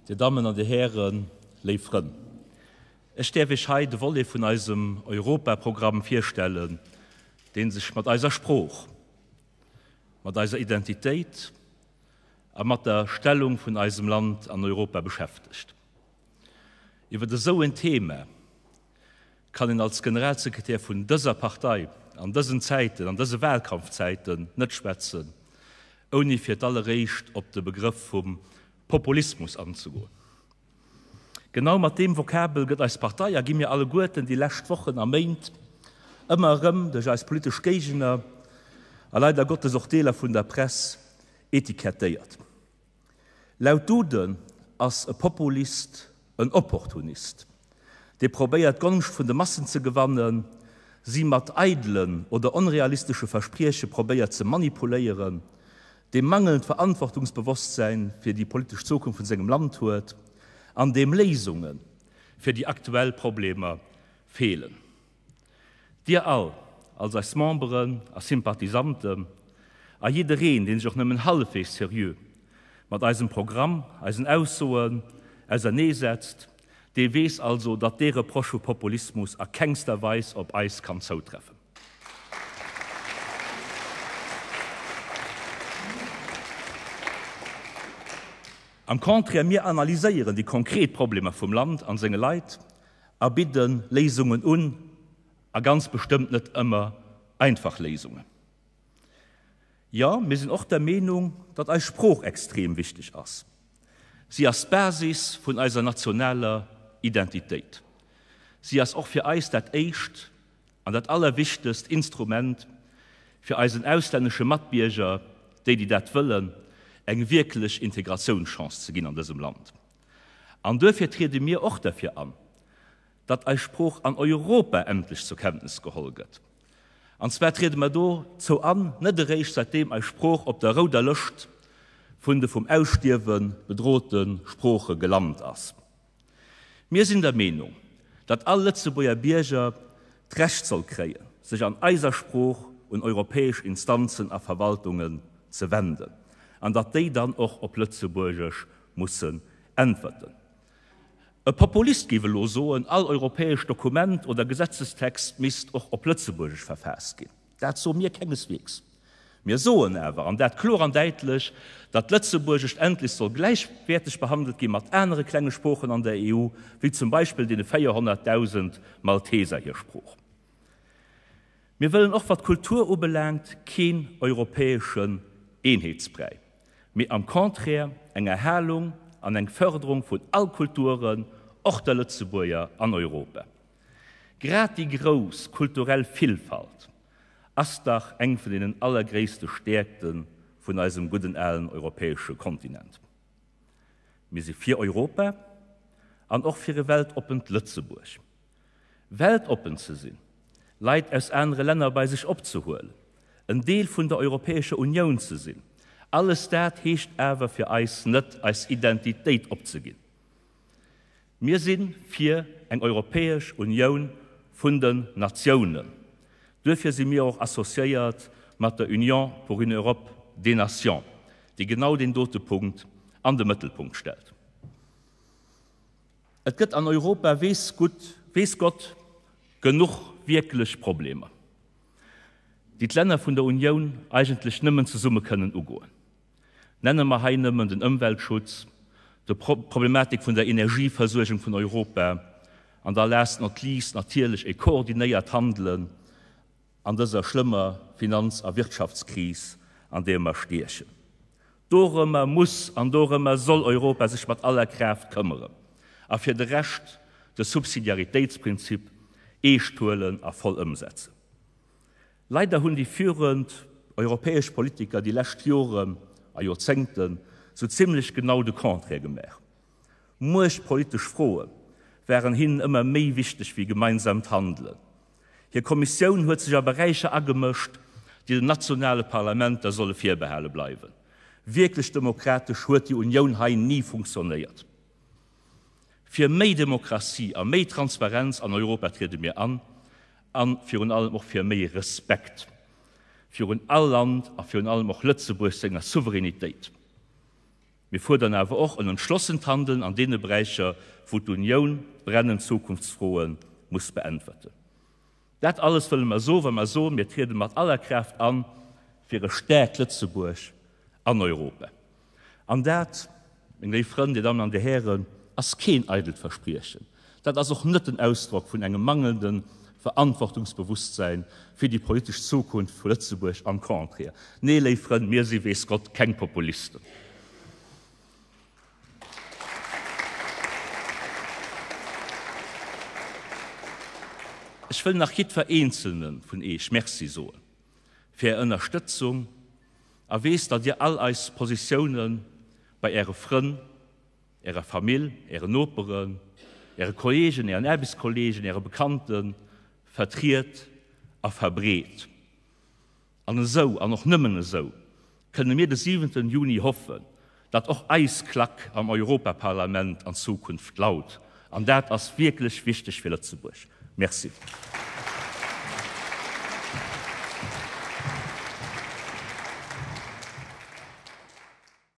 Dir Dammen an Dir Hären, léif Frënn, ech däerf Iech hei de Volet vun eisem Europaprogramm virstellen, dee sech mat eiser Sprooch, mat eiser Identitéit a mat der Stellung vun eisem Land an Europa beschäftegt. Iwwer esou en Thema kann een als Generalsekretär vun dëser Partei an dësen Zäiten, an dëse Wahlkampfzäiten net schwätzen, ouni fir d'alleréischt op de Begrëff vum Populismus anzegoen. Genau mat deem Vokabel gëtt eis Partei a gi mir alleguerten déi lescht Wochen a Méint ëmmer erëm duerch eis politesch Géigner a leider Gottes och Deeler vun der Press etikettéiert. Laut Duden ass e Populist en Opportunist, dee probéiert d'Gonscht vun de Massen ze gewannen, si mat eidelen oder onrealistesche Versprieche probéiert ze manipuléieren, dee mangelnd Verantwortungsbewosstsäin fir déi politesch Zukunft vun sengem Land huet an deem Léisunge fir déi aktuell Problemer feelen. Dir all, als eis Memberen a Sympathisanten, a jiddereen, deen sech och nëmmen hallefweegs seriö mat eisem Programm, eisen Aussoen auserneesetzt, dee weess also, datt dee Reproche vu Populismus a kengster Weis op eis kann zoutreffen. Am Contraire, mir analyséieren déi konkret Problemer vum Land an senge Leit a bidde Léisungen un, a ganz bestëmmt net ëmmer einfach Léisungen. Jo, mir sinn och der Meenung, datt eis Sprooch extrem wichteg ass. Si ass d'Basis vun eiser nationaler Identitéit. Si ass och fir eis dat éischt an dat allerwichtegst Instrument, fir eisen auslännesche Matbierger, déi, déi dat wëllen, eng wierklech Integratiounschance ze ginn an dësem Land. An duerfir triede mir och derfir an, datt eis Sprooch an Europa endlech zur Kenntnis geholl gëtt. An zwar triede mer dozou an, net eréischt säitdeem eis Sprooch op der rouder Lëscht vun de vum Ausstierwe bedrote Sprooche gelant ass. Mir sinn der Meenung, datt all Lëtzebuerger Bierger d'Recht soll kréien, sech an eiser Sprooch un europäesch Instanzen a Verwaltungen ze wenden, an datt déi dann och op Lëtzebuergesch mussen äntwerten. E Populist géif elo soen, all europäescht Dokument oder Gesetzestext misst och op Lëtzebuergesch verfaasst ginn. Dat soe mir kengesweegs. Mir soen awer, an dat kloer an däitlech, datt d'Lëtzebuergescht endlech soll gläichwäerteg behandelt gi mat anere klenge Sproochen an der EU, wéi zum Beispill deene 400.000 Malteser hir Sprooch. Mir wëllen och wat d'Kultur ubelaangt keen europäeschen Eenheetsbräi, mee am Contraire eng Erhalung an eng Förderung vun all Kulturen, och der Lëtzebuerger, an Europa. Grad déi grouss kulturell Villfalt ass dach eng vun deenen allergréisste Stäerkte vun eisem gudden alen europäesche Kontinent. Mir si fir Europa an och fir e weltoppent Lëtzebuerg. Weltoppen ze sinn, Leit aus anere Länner bei sech opzehuelen, en Deel vun der Europäescher Unioun ze sinn, alles dat heescht awer fir eis net, eis Identitéit opzeginn. Mir si fir eng Europäesch Unioun vun den Natiounen. Duerfir si mir och associéiert mat der Union pour une Europe des Nations, déi genau deen dote Punkt an de Mëttelpunkt stellt. Et gëtt an Europa weess gutt, weess Gott, genuch wierklech Problemer, déi d'Länner vun der Unioun eigentlech nëmmen zesumme kënnen ugoen. Nenne mer hei nëmmen den Ëmweltschutz, d'Problematik vun der Energieversuergung vun Europa an da last not least natierlech e koordinéiert Handelen an dëser schlëmmer Finanz a Wirtschaftskris, an deer mer stiechen. Dorëmmer muss an dorëmmer soll Europa sech mat aller Kraaft këmmere a fir de Rescht de Subsidiaritéitsprinzip eescht huelen a voll ëmsetzen. Leider hunn déi führend europäesch Politiker déi lescht Joren a Joerzéngten sou zimlech genau de Contraire gemaach. Muechtpolitesch Froe waren hinnen ëmmer méi wichteg wéi gemeinsamt Handelen. Hir Kommissioun huet sech a Beräicher agemëscht, déi den nationale Parlamenter solle virbehale bleiwen. Wierklech demokratesch huet déi Unioun hei ni funktionéiert. Fir méi Demokratie a méi Transparenz an Europa triede mir an, a virun allem och fir méi Respekt virun all Land a virun allem och Lëtzebuerg senger Souveränitéit. Mir fuerdern awer och en entschlossent Handeln an deene Beräicher, wou d'Unioun brennend Zukunftsfroe muss beäntwerten. Dat alles wëlle mer soen, wa mer soen, mir triede mat aller Kraaft an fir e staarkt Lëtzebuerg an Europa. An dat, meng léif Frënn, Dir Dammen an Dir Hären, ass keen eidelt Verspriechen. Dat ass och net den Ausdrock vun engem mangelnde Verantwortungsbewusstsein fir déi politesch Zukunft vu Lëtzebuerg, am Contraire. Nee, léif Frënn, mir si weess Gott keng Populisten. Ech wëll nach jiddwer Eenzelne vun Eech Merci soe fir Är Ënnerstëtzung a weess, datt Dir all eis Positioune bei Äre Frënn, Ärer Famill, Ären Noperen, Äre Kolleegen, Ären Aarbechtskolleegen, Äre Bekannte vertriet a verbreet. An esou, an och nëmmen esou, kënne mir de siwenten Juni hoffen, datt och eis Klack am Europaparlament an Zukunft laut. An dat ass wierklech wichteg fir Lëtzebuerg. Merci.